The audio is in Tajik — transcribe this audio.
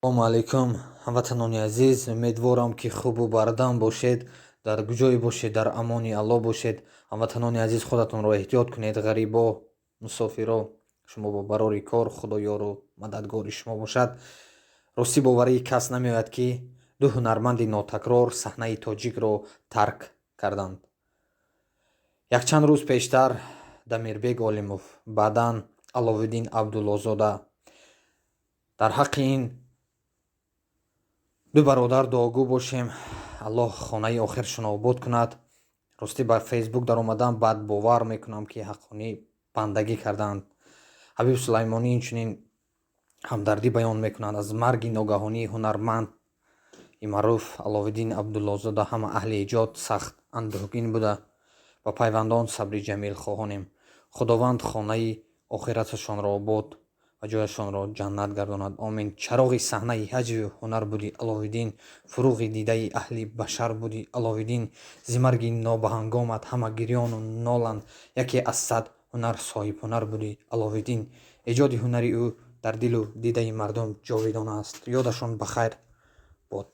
Салому алайкум, ҳамватанони азиз. Умедворам, ки хубу бардам бошед. Дар куҷое бошед, дар амони Аллоҳ бошед. Ҳамватанони азиз, худатонро эҳтиёт кунед. Ғарибо, мусофиро, шумо бо барори кор, Худо ёру мададгори шумо бошад. Ростӣ, боварии кас намеояд, ки ду ҳунарманди нотакрор саҳнаи тоҷикро тарк карданд. Якчанд рӯз пештар Дамирбек Олимов, баъдан Аловиддин Абдуллозода. Дар ҳаққи ин ду бародар дуогӯ бошем, Аллоҳ хонаи охиршонро обод кунад. Ростӣ, ба Фейсбук даромадам, баъд бовар мекунам, ки ҳаққонӣ бандагӣ карданд. Ҳабиб Сулаймонӣ инчунин ҳамдардӣ баён мекунанд: аз марги ногаҳонии ҳунарманд и маъруф Аловиддин Абдуллозода ҳама аҳли эҷод сахт андӯҳгин буда, ба пайвандон сабри ҷамил хоҳонем. Худованд хонаи охираташонро обод ва ҷояшонро ҷаннат гардонад, омин. Чароғи саҳнаи ҳаҷву ҳунар будӣ, Аловиддин, фуруғи дидаи аҳли башар будӣ, Аловиддин. Зи марги нобаҳангомат ҳама гирёну ноланд, яке аз сад ҳунар соҳибҳунар будӣ, Аловиддин. Эҷоди ҳунари ӯ дар дилу дидаи мардум ҷовидона аст. Ёдашон ба хайр бод.